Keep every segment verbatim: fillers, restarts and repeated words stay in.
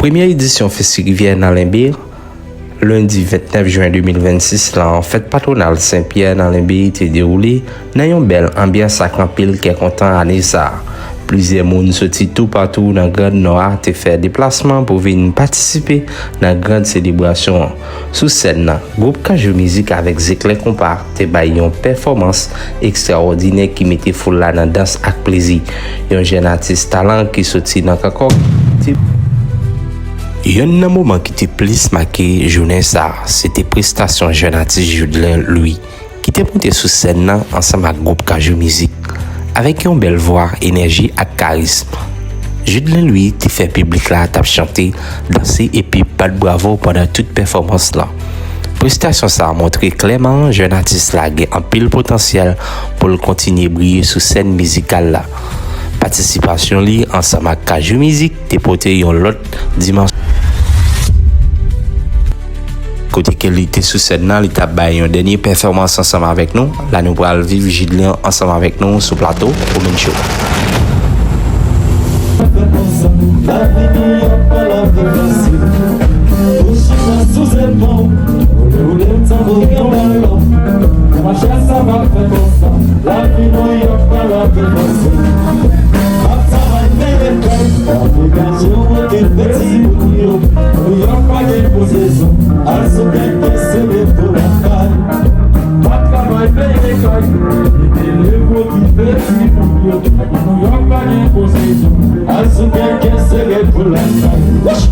Premyè edisyon Festi Rivyè nan Lenbe, lendi vennèf jen de mil vennsis la, fèt patwonal Sen Pyè nan Lenbe te dewoule nan yon bèl anbyans ak anpil kè kontan ane sa a. Plizyè moun soti toupatou nan Grand Nò a te fè deplasman pou vin patisipe nan gran selebrasyon an. Sou sèn nan, gwoup Kajou Mizik avèk Zeklè Konpa te bay yon pèfòmans ekstraòdinè ki mete foul la nan dans ak plezi. Yon jèn atis talan ki soti nan Kankòk te Yonn nan moman ki te plis make jounen sa a, se te prestasyon jèn atis Judelin Louis, ki te monte sou sèn nan ansanm ak gwoup Kajou Mizik, avèk yon bèl vwa, enèji ak karism. Judelin Louis te fè piblik la t ap chante, danse epi bat bravo pandan tout pèfòmans lan. Prestasyon sa a montre klèman jèn atis la gen anpil potansyèl pou l kontinye briye sou sèn mizikal la. Patisipasyon li ansanm ak Kajou Mizik te pote yon lòt dimansyon. Kote ke li te sou sèn nan, li t ap bay yon dènye pèfòmans ansanm avèk nou. La nou pral viv Judelin ansanm avèk nou sou plato Omen Show. Lavi Nouyòk pa lavi fasil. Ou chita sou zèl pon, ou lè ou lè tanbou yon balon. Machè sa va fè konsa. Lavi Nouyòk pa lavi fasil. M ap travay peye kay, m ap degaje w okipe timoun yo. Nouyòk pa gen poze zon, al sou kèk sere pou lakay. M ap travay peye kay, epi leve okipe timoun yo. Nouyòk pa gen poze zon, al sou kèk sere pou lakay. Wouch!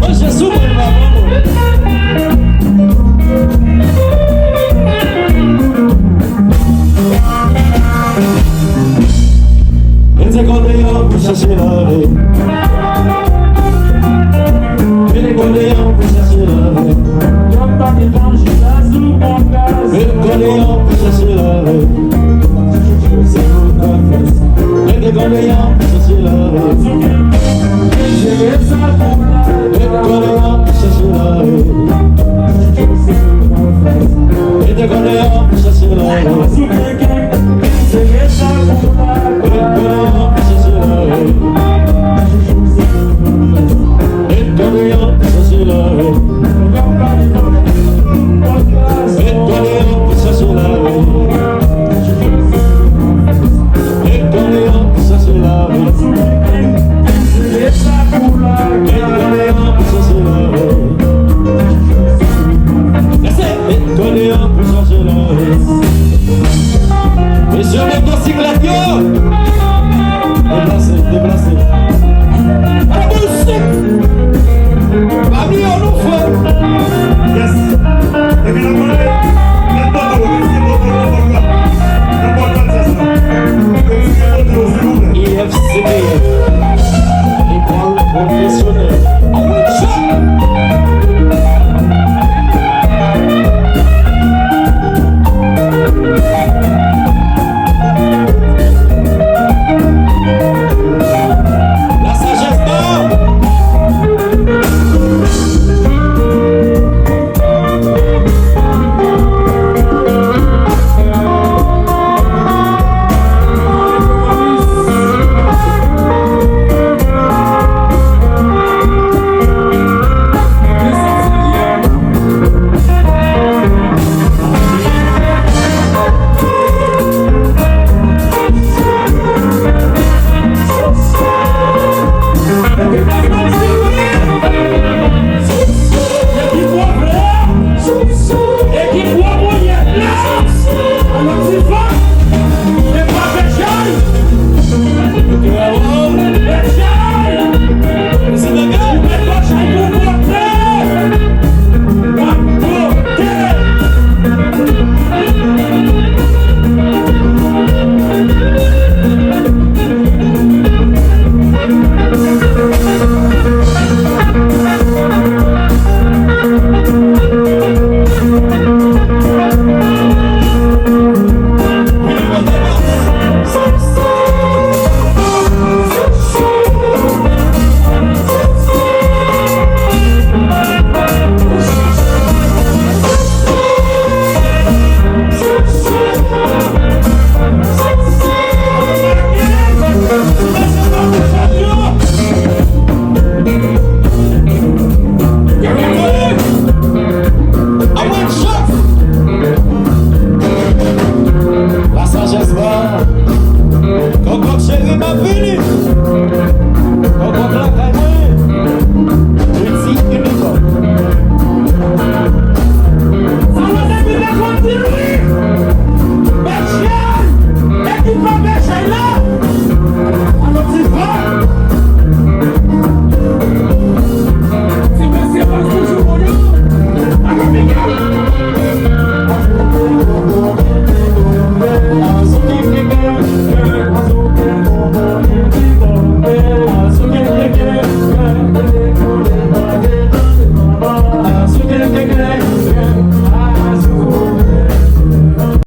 Mwen Jezi mwen pa bon. Mete kò deyò pou chache lave. Mete kò deyò pou chache lave. Mete kò deyò pou chache lave. Mete kò deyò pou chache lave. Mete kò deyò pou chache lave. Mete kò deyò pou chache lave. Mete kò deyò pou chache lave. Mete kò deyò pou chache lave. Mete kò deyò pou chache lave. Mete kò deyò pou chache lave. Mete kò deyò pou chache lave. Mete kò deyò pou chache lave. Mesye, motosiklèt yo! Deplase, deplase. Ala boul sik! Pa bliye nou fò! Yes! Epi nou konnen, mèt moto, mèt moto, mèt moto, mèt moto, mèt moto, mèt moto, silvouplè. I F C P F, lekòl pwofesyonèl.